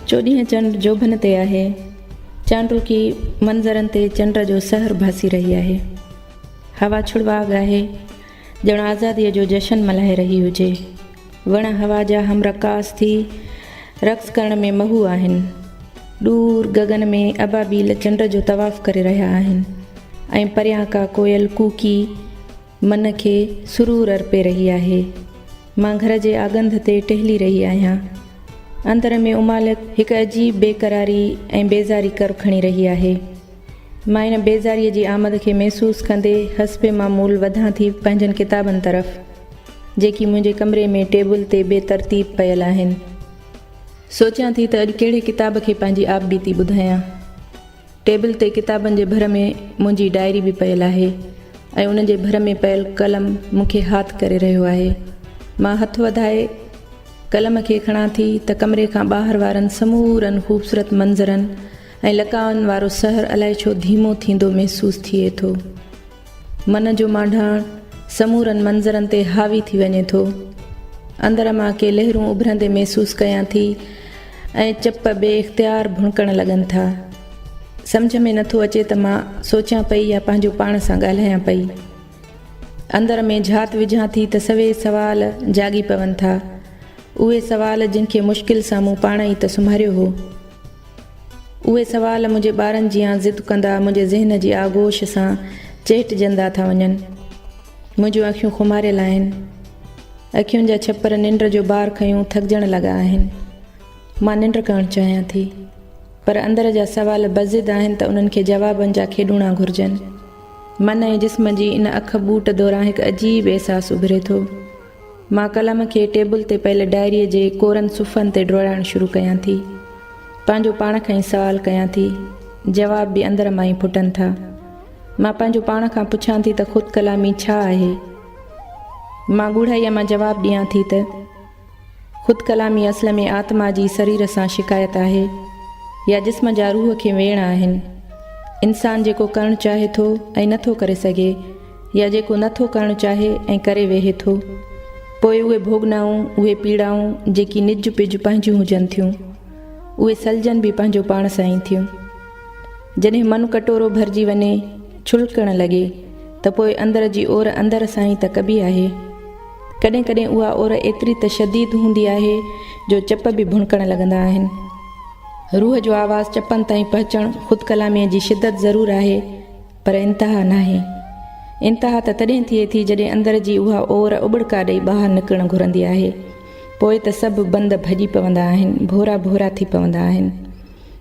چوڏهينء چنڊ جوڀن تي آهي. چانڊوڪي منظرن تي چنڊ جو سحر ڀاسي رهي آهي. هوا ڇڙواڳ آهي، ڄڻ آزاديء جو جشن ملهائي رهي هجي. وڻ هوا جا هم رقاص ٿي رقص ڪرڻ ۾ محو آهن. ڏور گگن ۾ ابابيل چنڊ جو طواف ڪري رهيا آهن ۽ پريان ڪا ڪوئل ڪوڪي من کي سرور ارپي رهي آهي. مان گهر جي آڳنڌ تي ٽهلي رهي آهيان. اندر ۾ امالڪ هڪ عجيب بيقراري ۽ بيزاري ڪر کڻي رهي آهي. مان ان بيزاريء جي آمد کي محسوس ڪندي حسب معمول وڌان ٿي پنهنجن ڪتابن طرف، جيڪي منهنجي ڪمري ۾ ٽيبل تي بي ترتيب پيل آهن. سوچيان ٿي ته اڄ ڪهڙي ڪتاب کي پنهنجي آپ بيتي ٻڌايان. ٽيبل تي ڪتابن جي ڀر ۾ منهنجي ڊائري به پيل آهي ۽ ان جي ڀر ۾ پيل قلم مون کي هات ڪري رهيو آهي. مان هٿ وڌائي قلم کي کڻان ٿي ته ڪمري کان ٻاهر وارن سمورن خوبصورت منظرن ۽ لقائن وارو سحر الائي ڇو ڌيمو ٿيندو محسوس ٿئي ٿو. من جو مانڍاڻ سمورن منظرن تي حاوي ٿي وڃي ٿو. اندر مان ڪي لهرون اڀرندي محسوس ڪيان ٿي ۽ چپ بي اختيار ڀڻڪڻ لڳن ٿا. سمجهه ۾ نٿو اچي ته مان سوچيان پئي يا پنهنجو پاڻ سان ڳالهايان پئي. اندر ۾ جھات وجھان ٿي ته سوين سوال جاڳي پون ٿا. اهي سوال جن کي مشڪل سان مون پاڻ ئي ته سمهاريو هو. اهي سوال منهنجي ٻارن جيان ضد ڪندا منهنجي ذهن جي آغوش سان چهٽجندا ٿا وڃن. منهنجون اکيون خماريل آهن. اکين جا ڇپر ننڊ جو بار کنيون ٿڪجڻ لڳا آهن. مان ننڊ ڪرڻ چاهيان ٿي. پر اندر جا سوال بضد آهن ته انهن کي جوابن جا کيڏوڻا گهرجن. من ۽ جسم جي ان اک ٻوٽ دوران هڪ عجيب احساس اڀري ٿو. مان قلم کي ٽيبل تي پيل ڊائريء جي ڪورن صفحن تي ڊوڙائڻ شروع ڪيان ٿي. پنهنجو پاڻ کان ئي سوال ڪيان ٿي. جواب به اندر مان ئي ڦٽن ٿا. مان پنهنجو پاڻ کان پڇان ٿي ته خود ڪلامي ڇا آهي؟ مان ڳوڙهائيء مان جواب ڏيان ٿي ته. خود ڪلامي اصل ۾ آتما جي سرير سان شڪايت آهي يا جسم جا روح کي ويڻ آهن. انسان جيڪو ڪرڻ چاهي ٿو ۽ نه ٿو ڪري سگهي يا جيڪو نه ٿو ڪرڻ چاهي ۽ ڪري ويهي ٿو. پوء اهي ڀوڳنائون، اهي پيڙائون جيڪي نج پج پنهنجيون هجن ٿيون. اهي سلجن به پنهنجو پاڻ سان ئي ٿيون. جڏهن من ڪٽورو ڀرجي وڃي ڇلڪڻ لڳي ته پوء اندر جي اور اندر سان ئي ته ڪبي آهي. ڪڏهن ڪڏهن اها اور ايتري ته شديد هوندي آهي جو چپ به ڀڻڪڻ لڳندا آهن. روح جو آواز چپن تائين پهچڻ خود ڪلاميء جي شدت ضرور آهي پر انتها ناهي. انتها ته تڏهن ٿئي ٿي جڏهن اندر جي اها اور اٻڙڪا ڏئي ٻاهر نڪرڻ گهرندي آهي. پوء ته سڀ بند ڀڄي پوندا آهن، ڀورا ڀورا ٿي پوندا آهن.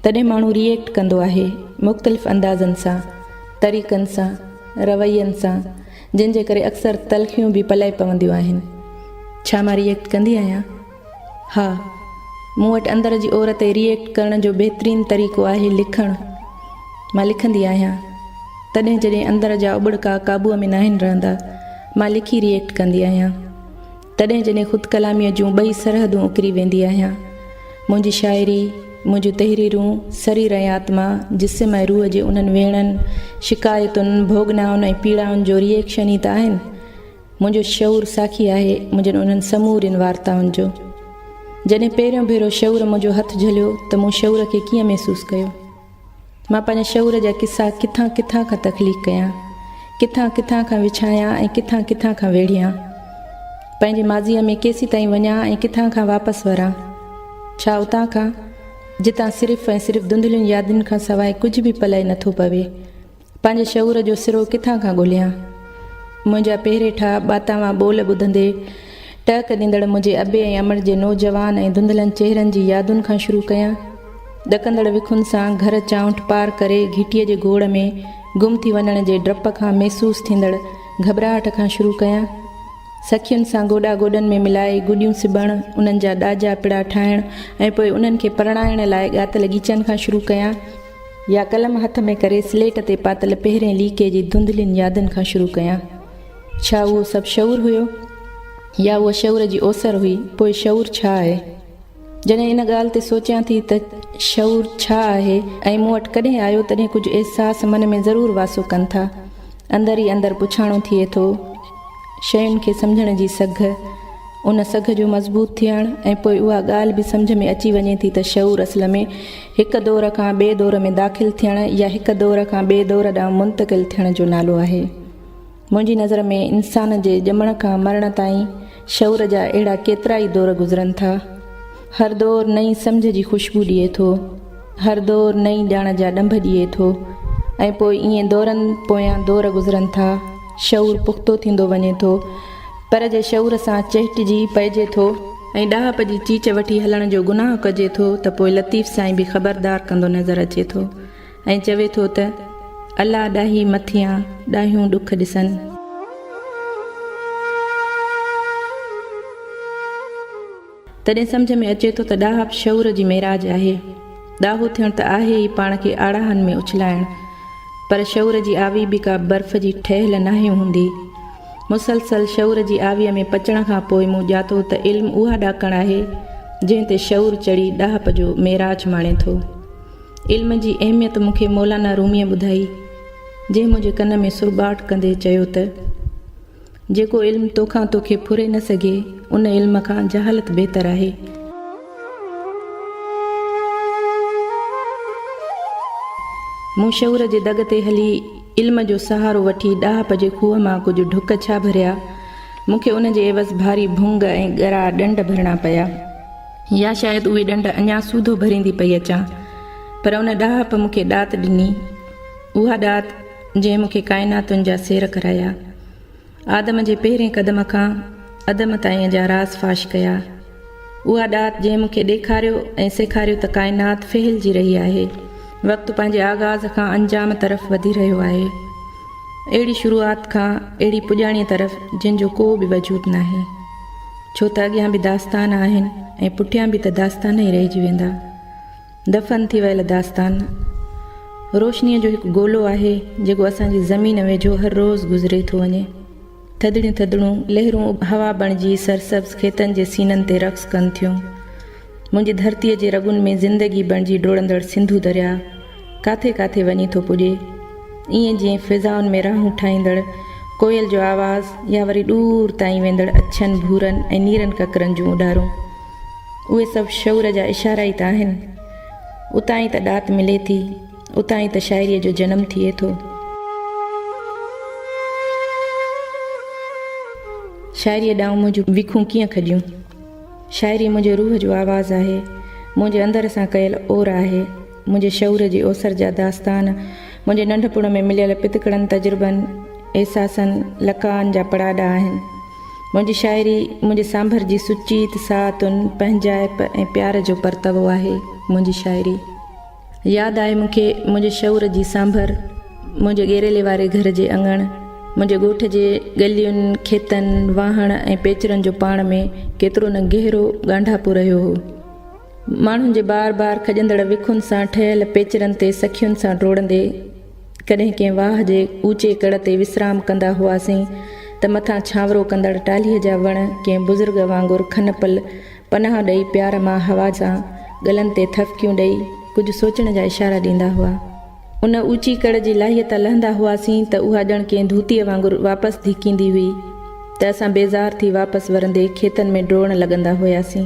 تڏهن ماڻهو ري ايڪٽ ڪندو آهي، مختلف اندازن سان، طريقن سان، روين سان، جن جي ڪري اڪثر تلخيون به پلئه پونديون آهن. ڇا مان ري ايڪٽ ڪندي آهيان؟ ها. مون وٽ اندر جي اور تي ري ايڪٽ ڪرڻ جو بهترين طريقو آهي لکڻ. مان لکندي آهيان. تڏهن جڏهن اندر جا اٻڙڪا قابوء ۾ ناهن رهندا، مان لکي ري ايڪٽ ڪندي آهيان. تڏهن جڏهن خود ڪلاميء جون ٻئي سرحدون اڪري ويندي آهيان. منهنجي شاعري، منهنجون تحريرون سرير ۽ آتما، جسم ۽ روح جي انهن ويڻن، شڪايتن، ڀوڳنائن ۽ پيڙائن جو ري ايڪشن ئي ته آهن. منهنجو شعور ساکي آهي منهنجن انهن سمورين وارتائن جو. جڏهن پهريون ڀيرو شعور منهنجو هٿ جهليو ته مون شعور کي ڪيئن محسوس ڪيو؟ مان پنهنجي شعور جا قصا ڪٿان ڪٿان کان تخليق ڪيان، ڪٿان ڪٿان کان وڇايان ۽ ڪٿان ڪٿان کان ويڙهيان. پنهنجي ماضيء ۾ ڪيسيتائين وڃان ۽ ڪٿان کان واپس وران. ڇا اتان کان، جتان صرف ۽ صرف ڌنڌلين يادين کان سواء ڪجهه به پلئه نٿو پوي. پنهنجي شعور جو سرو ڪٿان کان ڳوليان؟ منهنجا پهريٺا ٻاتاوان ٻول ٻڌندي ٽهڪ ڏيندڙ منهنجي ابي ۽ امڙ جي نوجوان ۽ ڌنڌلن چهرن جي يادن کان شروع ڪيان؟ ڏڪندڙ وکن سان گهر چانئٺ پار ڪري گهٽيء جي گوڙ ۾ گم ٿي وڃڻ جي ڊپ کان محسوس ٿيندڙ گهٻراهٽ کان شروع ڪيان؟ سکين سان گوڏا گوڏن ۾ ملائي گڏيون سبڻ، انهن جا ڏاجا پڙا ٺاهڻ ۽ پوء انهن کي پرڻائڻ لاء ڳاتل ڳيچن کان شروع ڪيان؟ يا قلم هٿ ۾ ڪري سليٽ تي پاتل پهرين ليڪي جي ڌنڌلين يادن کان شروع ڪيان. ڇا اهو سڀ شعور هيو؟ يا اها شعور جي اوسر هئي؟ پوء شعور ڇا آهي؟ جڏهن ان ڳالهه تي سوچيان ٿي ته شعور ڇا آهي ۽ مون وٽ ڪڏهن آيو تڏهن ڪجهه احساس من ۾ ضرور واسو ڪن ٿا. اندر ئي اندر پڇاڻو ٿئي ٿو. شين کي سمجهڻ جي سگهه. ان سگهه جو مضبوط ٿيڻ ۽ پوء اها ڳالهه به سمجهه ۾ اچي وڃي ٿي ته شعور اصل ۾ هڪ دور کان ٻئي دور ۾ داخل ٿيڻ يا هڪ دور کان ٻئي دور ڏانهن منتقل ٿيڻ جو نالو آهي. منهنجي نظر ۾ انسان جي ڄمڻ کان مرڻ تائين شعور جا اهڙا ڪيترائي دور گذرن ٿا. هر دور نئين سمجهه جي خوشبو ڏئي ٿو. هر دور نئين ڄاڻ جا ڏنڀ ڏئي ٿو ۽ پوء ائين دورن پويان دور گذرن ٿا. شعور پختو ٿيندو وڃي ٿو. پر جي شعور سان چهٽجي پئجي ٿو ۽ ڏاهپ جي چيچ وٺي هلڻ جو گناهه ڪجي ٿو ته پوء لطيف سائين به خبردار ڪندو نظر اچي ٿو. ۽ چوي ٿو ته، الله ڏاهي مٿيان ڏاهيون ڏک ڏسن. تڏهن سمجهه ۾ اچي ٿو ته ڏاهپ شعور جي معراج آهي. ڏاهو ٿيڻ ته آهي ئي پاڻ کي آڙاهن ۾ اڇلائڻ. پر شعور جي آوي به ڪا برف جي ٺهيل ناهي هوندي. مسلسل شعور جي آويء ۾ پچڻ کان پوء مون ڄاتو ته علم اها ڏاڪڻ آهي، جنهن تي شعور چڙهي ڏاهپ جو معراج ماڻي ٿو. علم جي اهميت مون کي مولانا روميء ٻڌائي، جنهن منهنجي ڪن ۾ سرٻاٽ ڪندي چيو ته، جيڪو علم توکان توکي ڦري نه سگهي، ان علم کان جهالت بهتر آهي. مون شعور جي دڳ تي هلي علم جو سهارو وٺي ڏاهپ جي کوهه مان ڪجهه ڍڪ ڇا ڀريا، مون کي ان جي عيوض ڀاري ڀونگ ۽ ڳرا ڏنڊ ڀرڻا پيا. يا شايد اهي ڏنڊ اڃا سوڌو ڀريندي پئي اچان. پر ان ڏاهپ مون کي ڏات ڏني. اها ڏات جنهن مون کي ڪائناتن جا سير ڪرايا. آدم جي پهرين قدم کان عدم تائين جا راز فاش ڪيا. اها ڏات جنهن مون کي ڏيکاريو ۽ سيکاريو ته ڪائنات ڦهلجي رهي آهي. وقت پنهنجي آغاز کان انجام طرف وڌي رهيو آهي. اهڙي شروعات کان اهڙي پڄاڻيء طرف جنهن جو ڪو به وجود ناهي. ڇو ته اڳيان به داستان آهن ۽ پٺيان به ته داستان ئي رهجي ويندا. دفن ٿي ويل داستان. روشنيء جو هڪ گولو آهي، جيڪو اسان جي زمين ويجهو هر روز گذري ٿو وڃي. ٿڌڙيون ٿڌڙون لهرون هوا بڻجي سرسبز کيتن جي سينن تي رقص ڪن ٿيون. منهنجي ڌرتيء جي رڳن ۾ زندگي بڻجي ڊوڙندڙ سنڌو درياء ڪاٿي ڪاٿي وڃي ٿو پڄي. ائين جيئن فضائن ۾ راهون ٺاهيندڙ ڪوئل جو آواز يا وري ڏور تائين ويندڙ اڇن، ڀورن ۽ نيرن ڪڪرن جون اڏارون. اهي سڀ شعور جا اشارا ئي ته آهن. اتان ئي ته ڏات ملي ٿي، اتان ئي ته شاعريء جو جنم ٿئي ٿو. شاعريء ڏانهن منهنجون وکون ڪيئن کڄيون؟ شاعري منهنجي روح جو آواز آهي، منهنجي اندر سان ڪيل اور آهي، منهنجي شعور جي اوسر جا داستان، منهنجي ننڍپڻ ۾ مليل پتڪڙن تجربن، احساسن، لقائن جا پڙاڏا آهن. منهنجي شاعري منهنجي سانڀر جي سچيت ساعتن، پنهنجائپ ۽ پيار جو پرتوو آهي. منهنجي شاعري. ياد آهي مون کي منهنجي شعور جي سانڀر، منهنجي ڳيريلي واري گهر جي اڱڻ، منهنجي ڳوٺ جي ڳلين، کيتن، واهڻ ۽ پيچرن جو پاڻ ۾ ڪيترو نه گهرو ڳانڍاپو رهيو هو. ماڻهن جي بار بار کڄندڙ وکن سان ٺهيل پيچرن تي سکين سان ڊوڙندي ڪڏهن ڪنهن واهه جي اوچي ڪڙ تي وسرام ڪندا هئاسين ته مٿان ڇانورو ڪندڙ ٽالهيء جا وڻ ڪنهن بزرگ وانگر کن پل پناهه ڏئي پيار مان هوا سان ڳلن تي ٿڦڪيون ڏئي ڪجهه سوچڻ جا اشارا ڏيندا هئا. ان اوچي ڪڙ جي لاهيء تان لهندا هئاسين ته اها ڄڻ ڪنهن ڌوتيء وانگر واپس ڌڪيندي هئي ته اسان بيزار ٿي واپس ورندي کيتن ۾ ڊوڙڻ لڳندا هياسين.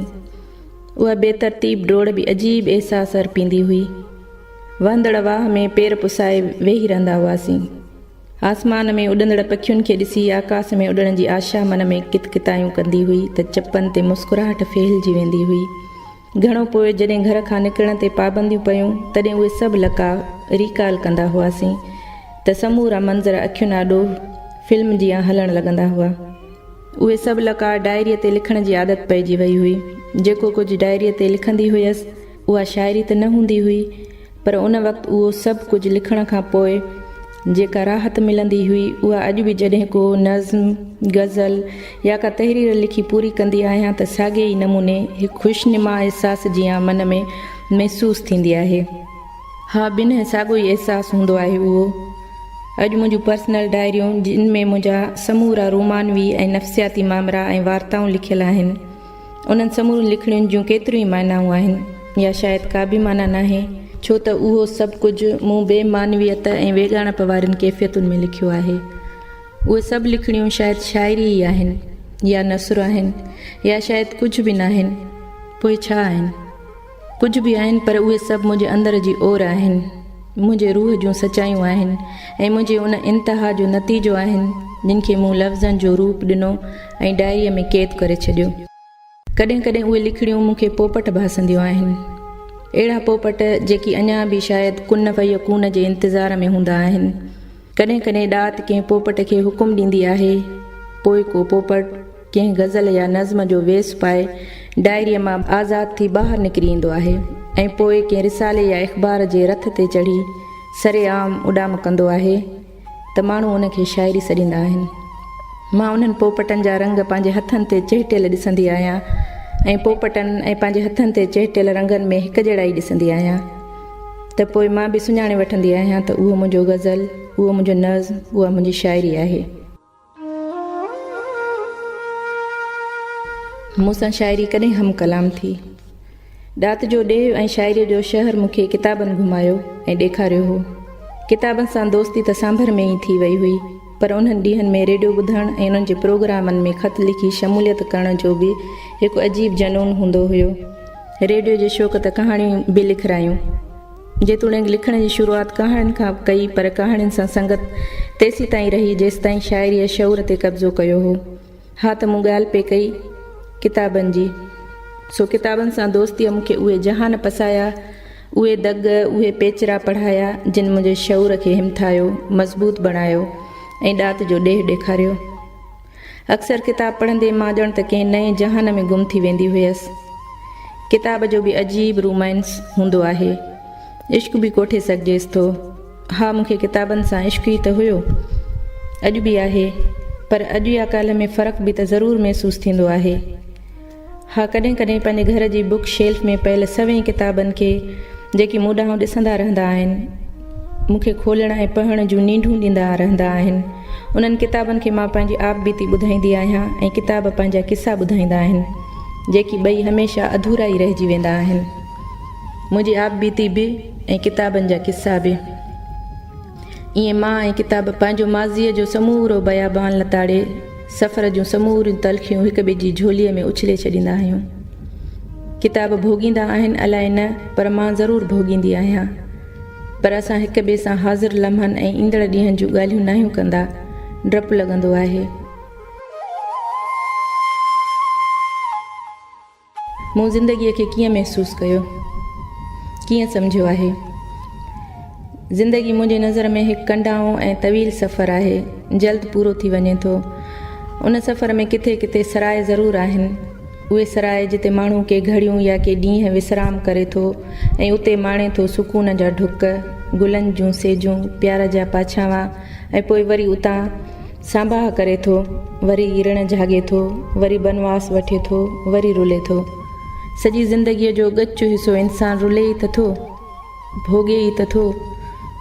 اها بي ترتيب ڊوڙ به عجيب احساس ارپيندي هئي. وهندڙ واهه ۾ پير پسائي ويهي رهندا هئاسين. آسمان ۾ اڏندڙ پکين کي ڏسي آڪاس ۾ اڏڻ جي آشا من ۾ ڪتڪتايون ڪندي هئي ته چپن تي مسڪراهٽ ڦهلجي ويندي هئي. گهڻو پوء جڏهن گهر کان نڪرڻ تي پابنديون پيون تڏهن اهي سڀ لقاء ريڪال ڪندا هئاسين ته سمورا منظر اکين آڏو فلم جيان هلڻ لڳندا هئا. اهي سڀ لقاء ڊائريء تي لکڻ جي عادت پئجي وئي هئي. جيڪو ڪجهه ڊائريء تي لکندي هيس، اها شاعري ته نه هوندي هئي، پر ان وقت اهو سڀ ڪجهه لکڻ کان پوء جيڪا راحت ملندي هئي، اها اڄ به جڏهن ڪو نظم، غزل يا ڪا تحرير لکي پوري ڪندي آهيان ته ساڳئي ئي نموني هڪ خوشنما احساس جيان من ۾ محسوس ٿيندي آهي. ها بنهه ساڳيو ئي احساس هوندو آهي اهو. اڄ منهنجون پرسنل ڊائريون جن ۾ منهنجا سمورا رومانوي ۽ نفسياتي مامرا ۽ وارتائون لکيل آهن، انهن سمورين لکڻين جون ڪيتريون ئي معنائون آهن يا شايد ڪا به معنيٰ ناهي، ڇو ته اهو سڀ ڪجهه مون بي معنويت ۽ ويڳاڻپ وارين ڪيفيتن ۾ لکيو آهي. اهي سڀ لکڻيون شايد شاعري ئي آهن. يا نثر آهن يا شايد ڪجهه به ناهن. پوء ڇا آهن؟ ڪجهه به آهن پر اهي سڀ منهنجي اندر جي اور آهن، منهنجي روح جون سچايون آهن ۽ منهنجي ان انتها جو نتيجو آهن جن کي مون لفظن جو روپ ڏنو ۽ ڊائريء ۾ قيد ڪري ڇڏيو. ڪڏهن ڪڏهن اهي لکڻيون مون کي پوپٽ ڀاسنديون آهن. اهڙا پوپٽ جيڪي اڃا به شايد ڪن فيڪون جي انتظار ۾ هوندا آهن. ڪڏهن ڪڏهن ڏات ڪنهن پوپٽ کي حڪم ڏيندي آهي، پوء ڪو پوپٽ ڪنهن غزل يا نظم جو ويس پائي ڊائريء مان آزاد ٿي ٻاهر نڪري ايندو آهي ۽ پوء ڪنهن رسالي يا اخبار جي رٿ تي چڙهي سر عام اڏام ڪندو آهي ته ماڻهو ان کي شاعري سڏيندا آهن. مان انهن پوپٽن جا رنگ پنهنجي هٿن تي چهٽيل ڏسندي آهيان ۽ پوپٽن ۽ پنهنجي هٿن تي چهٽيل رنگن ۾ هڪجهڙائي ڏسندي آهيان. ته پوء مان به سڃاڻي وٺندي آهيان ته اهو منهنجو غزل، اهو منهنجو نظم، اها منهنجي شاعري آهي. مون سان شاعري ڪڏهن هم ڪلام ٿي؟ ڏات جو ڏيهه ۽ شاعريء جو شهر مون کي ڪتابن گهمايو ۽ ڏيکاريو هو. ڪتابن سان دوستي ته سانڀر ۾ ئي ٿي وئي هئي، پر انهن ڏينهن ۾ ريڊيو ٻڌڻ ۽ انهن جي پروگرامن ۾ خط لکي شموليت ڪرڻ جو به هڪ عجيب جنون هوندو هيو. ريڊيو جي شوق ته ڪهاڻيون به لکرايون. جيتوڻيڪ لکڻ جي شروعات ڪهاڻين کان ڪئي پر ڪهاڻين سان سنگت تيسيتائين رهي جيستائين شاعريء شعور تي قبضو ڪيو هو. ها ته مون ڳالهه پئي ڪئي ڪتابن جي. سو ڪتابن سان دوستيء مون کي اهي جهان پسايا، اهي دڳ، اهي پيچرا پڙهايا جن منهنجي شعور کي همٿايو، مضبوط بڻايو ۽ ڏات جو ڏيهه ڏيکاريو. اڪثر ڪتاب پڙهندي مان ڄڻ ته ڪنهن نئين جهان ۾ گم ٿي ويندي هيس. ڪتاب جو به عجيب رومانس هوندو آهي. عشق به ڪوٺي سگهجيس ٿو. ها مون کي ڪتابن سان عشق ئي ته هيو. اڄ به آهي. پر اڄ يا ڪالهه ۾ فرق به ته ضرور محسوس ٿيندو آهي. ها ڪڏهن ڪڏهن پنهنجي گهر جي بڪ شيلف ۾ پيل سوين ڪتابن کي جيڪي مون ڏانهن ڏسندا رهندا آهن، مون کي کولڻ ۽ پڙهڻ جون نينڍون ڏيندا رهندا آهن. انهن ڪتابن کي مان پنهنجي آپ بيتي ٻڌائيندي آهيان ۽ ڪتاب پنهنجا قصا ٻڌائيندا آهن، جيڪي ٻئي هميشه اڌورا ئي رهجي ويندا آهن. منهنجي آپ بيتي به ۽ ڪتابن جا قصا به. ائين مان ۽ ڪتاب پنهنجو ماضيء جو سمورو بيابان لتاڙي، سفر جون سموريون تلخيون هڪ ٻئي جي جهوليء ۾ اڇلي ڇڏيندا آهيون. ڪتاب ڀوڳيندا آهن الائي نه، پر مان ضرور ڀوڳيندي آهيان. پر اسان هڪ ٻئي سان حاضر لمحن ۽ ايندڙ ڏينهن جون ڳالهيون ناهيون ڪندا. ڊپ لڳندو آهي. مون زندگيء کي ڪيئن محسوس ڪيو؟ ڪيئن سمجهيو آهي؟ زندگي منهنجي نظر ۾ هڪ ڪنڊائون ۽ طويل سفر آهي. جلد پورو ٿي وڃي ٿو. ان سفر ۾ ڪٿي ڪٿي سراء ضرور آهن. اهي سراء جتي ماڻهو ڪي گهڙيون يا ڪي ڏينهن وسرام ڪري ٿو ۽ اتي ماڻي ٿو سڪون جا ڍڪ، گلن جون سيجون، پيار جا پاڇاوان ۽ پوء وري اتان سانباها ڪري ٿو، وري رڻ جهاڳي ٿو، وري بنواس وٺي ٿو، وري رلي ٿو. سڄي زندگيء جو ڳچ حصو انسان رلي ئي ته ٿو، ڀوڳي ئي ته ٿو.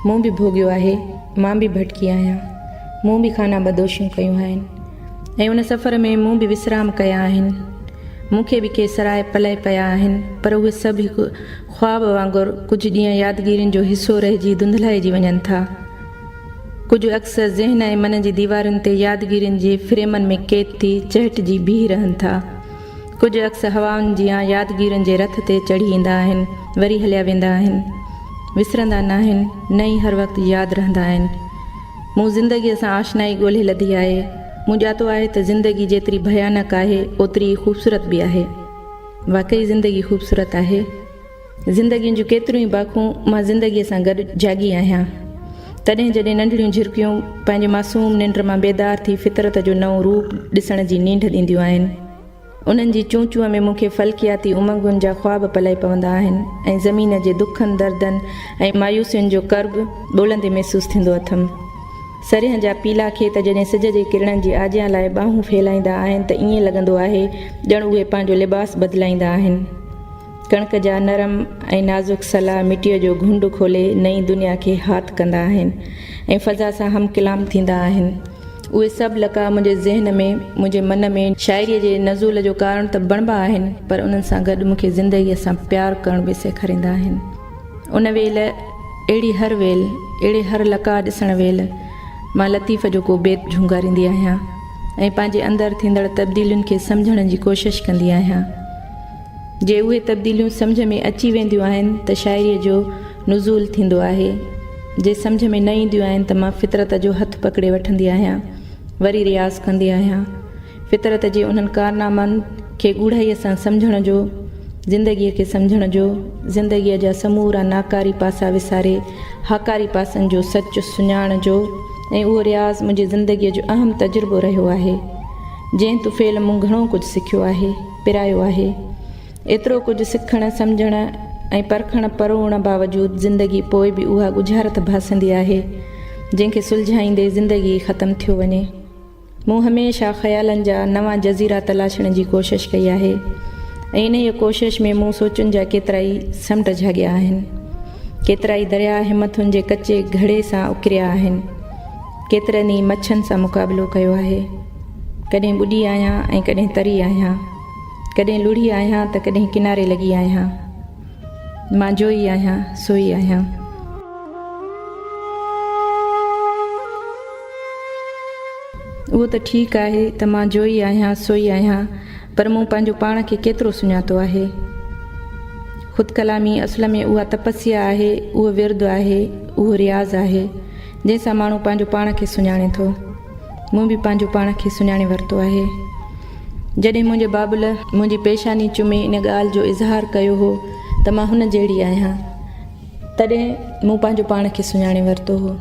مون به ڀوڳيو آهي، مان به ڀٽڪي آهيان. مون به خانه بدوشيون ڪيون آهن ۽ ان سفر ۾ مون به وسرام ڪيا آهن. مون کي به ڪي سراء پلئه پيا آهن، پر اهي سڀ هڪ خواب وانگر ڪجهه ڏينهن يادگيرين جو حصو رهجي ڌنڌلائجي وڃن ٿا. ڪجهه عڪس ذهن ۽ من جي ديوارن تي يادگيرين جي فريمن ۾ قيد ٿي چهٽجي بيهي رهن ٿا. ڪجهه عڪس هوائن جيان يادگيرين جي رٿ تي چڙهي ايندا آهن، وري هليا ويندا آهن. وسرندا ناهن، نه ئي هر وقت ياد رهندا آهن. مون زندگيء سان آشنائي ڳولهي لڌي آهي. مون ڄاتو آهي ته زندگي جيتري ڀيانڪ آهي، اوتري ئي خوبصورت به آهي. واقعي زندگي خوبصورت آهي. زندگيء جون ڪيتريون ئي باکون مان زندگيء سان گڏ جاڳي آهيان. تڏهن جڏهن ننڍڙيون جهرڪيون پنهنجي معصوم ننڊ مان بيدار ٿي فطرت جو نئون روپ ڏسڻ جي نينڍ ڏينديون آهن. انهن جي چون چون ۾ مون کي فلڪياتي امنگن جا خواب پلئه پوندا آهن ۽ زمين جي دکن، دردن ۽ مايوسين جو ڪرب ٻولندي محسوس ٿيندو اٿم. سرينهن جا پيلا کيت جڏهن سج جي ڪرڻن جي آجيان لاء ٻانهون ڦهلائيندا آهن ته ائين لڳندو آهي ڄڻ اهي پنهنجو لباس بدلائيندا آهن. ڪڻڪ جا نرم ۽ نازڪ سلا مٽيء جو گهنڊ کولي نئين دنيا کي هات ڪندا آهن ۽ فضا سان هم ڪلام ٿيندا آهن. اهي سڀ لقاء منهنجي ذهن ۾، منهنجي من ۾ شاعريء جي نزول جو ڪارڻ ته بڻبا آهن، پر انهن سان گڏ مون کي زندگيء سان پيار ڪرڻ به سيکاريندا آهن. ان ويل، اهڙي هر ويل، اهڙي هر لقاء ڏسڻ ويل، مان لطيف جو ڪو بيت جهونگاريندي آهيان. ۽ پنهنجي اندر ٿيندڙ تبديلين کي سمجهڻ جي ڪوشش ڪندي آهيان. جي اهي تبديليون سمجهه ۾ اچي وينديون آهن ته شاعريء جو نزول ٿيندو آهي. جي سمجهه ۾ نه اينديون آهن ته مان فطرت جو هٿ پڪڙي وٺندي آهيان. وري رياض ڪندي آهيان. فطرت جي انهن ڪارنامن کي ڳوڙهائيء سان سمجهڻ جو، زندگيء کي سمجهڻ جو، زندگيء جا سمورا ناڪاري پاسا وساري هاڪاري پاسن جو سچ سڃاڻ جو ۽ اهو رياض منهنجي زندگيء جو اهم تجربو رهيو آهي. جنهن طفيل مون گهڻو ڪجهه سکيو آهي، پرايو آهي. ايترو ڪجهه سکڻ، سمجهڻ ۽ پرکڻ پروڙڻ باوجود زندگي پوء به اها ڳجهارت ڀاسندي آهي، جنهن کي سلجهائيندي زندگي ئي ختم ٿيو وڃي. مون هميشه خيالن جا نوان جزيرا تلاشڻ جي ڪوشش ڪئي آهي ۽ انهيء ڪوشش ۾ مون سوچن جا ڪيترائي سمنڊ جهاڳيا آهن. ڪيترائي درياهه همٿن جي ڪچي گهڙي سان اڪريا آهن. ڪيترن ئي مڇن سان مقابلو ڪيو آهي. ڪڏهن ٻڏي آهيان ۽ ڪڏهن تري آهيان. ڪڏهن لڙهي آهيان ته ڪڏهن ڪناري لڳي آهيان. مان جوئي آهيان، سوئي آهيان. اهو ته ٺيڪ آهي ته مان جوئي آهيان، سوئي آهيان، پر مون پنهنجو پاڻ کي ڪيترو سڃاتو آهي؟ خود ڪلامي اصل ۾ اها تپسيا آهي، اهو ورد آهي، اهو رياض آهي، جنهن سان ماڻهو پنهنجو پاڻ کي سڃاڻي ٿو. مون به پنهنجو پاڻ کي سڃاڻي ورتو آهي. جڏهن منهنجي بابل منهنجي پيشاني چمي ان ڳالهه جو اظهار ڪيو هو ته مان هن جهڙي آهيان، تڏهن مون پنهنجو پاڻ کي سڃاڻي ورتو هو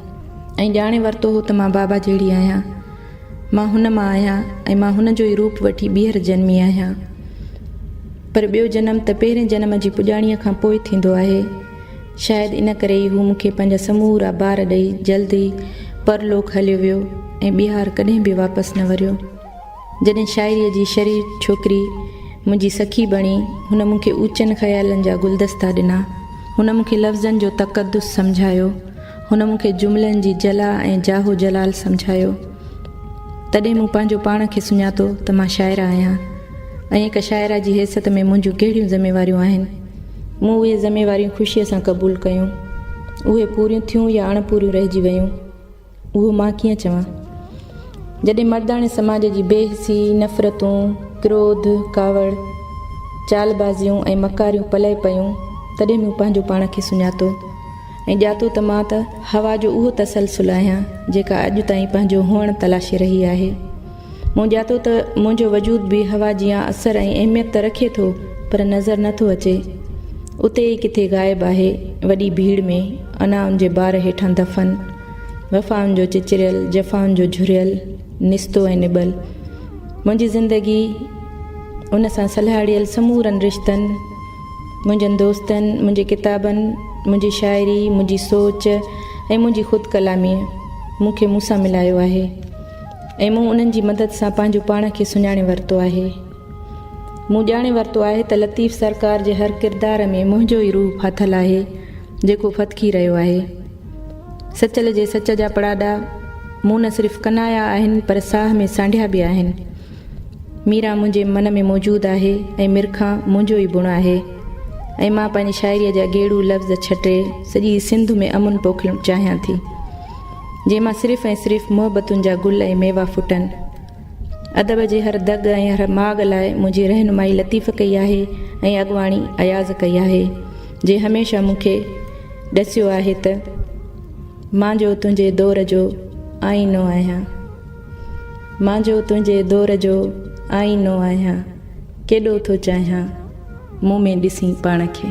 ۽ ڄاڻي ورتو هو ته مان بابا جهڙي آهيان. مان هن مان آهيان ۽ مان هن جو ئي روپ وٺي ٻيهر جنمي آهيان. پر ٻيو جنم ته پهرين جنم جي پڄاڻيء کان پوء ٿيندو آهي. شايد ان ڪري ئي هو مون کي پنهنجا سمورا بار ڏئي جلد ئي پرلوڪ هليو ويو ۽ ٻيهار ڪڏهن به واپس نه وريو. جڏهن شاعريء جي شرير ڇوڪري منهنجي سکي بڻي، هن مون کي اوچن خيالن جا گلدستا ڏنا. هن مون کي لفظن جو تقدس سمجهايو. هن مون کي جملن جي جلا ۽ جاه و جلال سمجهايو. تڏهن مون پنهنجو پاڻ کي سڃاتو ته مان شاعره آهيان ۽ هڪ شاعره جي حيثيت ۾ منهنجون ڪهڙيون ذميواريون آهن. مون اهي ذميواريون خوشيء سان قبول ڪيون. اهي پوريون ٿيون يا اڻپوريون رهجي ويون. اهو مان ڪيئن چوان؟ جڏهن مرداڻي سماج جي بي حسي، نفرتون، ڪروڌ، ڪاوڙ، چالبازيون ۽ مڪاريون پلئه پيون، تڏهن مون پنهنجو پاڻ کي سڃاتو ۽ ڄاتو ته مان ته هوا جو اهو تسلسل آهيان، جيڪا اڄ تائين پنهنجو هئڻ تلاشي رهي آهي. مون ڄاتو ته منهنجو وجود به هوا جيان اثر ۽ اهميت ته رکي ٿو پر نظر نه ٿو اچي. اتي ئي ڪٿي غائب آهي، وڏي ڀيڙ ۾، انائن جي بار هيٺان دفن، وفائن جو چچريل، جفائن جو جهريل، نستو ۽ نٻل. منهنجي زندگي، ان سان سلهاڙيل سمورن رشتن، منهنجن دوستن، منهنجي ڪتابن، منهنجي شاعري، منهنجي سوچ ۽ منهنجي خود ڪلاميء مون کي مون سان ملايو آهي. ۽ مون انهن جي مدد سان پنهنجو پاڻ کي سڃاڻي ورتو آهي. مون ڄاڻي ورتو آهي ته لطيف سرڪار جي هر ڪردار ۾ منهنجو ئي روح ڦاٿل آهي، جيڪو ڦٿڪي رهيو آهي. سچل جي سچ جا پڙاڏا مون نه صرف ڪنايا آهن پر ساهه ۾ سانڍيا به آهن. ميران منهنجي من ۾ موجود آهي ۽ مرکان منهنجو ئي بڻ آهي ۽ مان پنهنجي شاعريء جا گيڙو لفظ ڇٽي سڄي سنڌ ۾ امن پوکڻ چاهيان ٿي. جنهن مان صرف ۽ صرف محبتن جا گل ۽ ميوا ڦٽن. ادب جي هر دڳ ۽ هر ماڳ لاء منهنجي رهنمائي لطيف ڪئي آهي ۽ اڳواڻي اياز ڪئي آهي، جنهن هميشه مون کي ڏسيو آهي ته مان جو تنهنجي دور جو آئينو آهيان. مان جو تنهنجي دور جو آئينو آهيان، ڪيڏو ٿو چاهيان مون ۾ ڏسين پاڻ کي.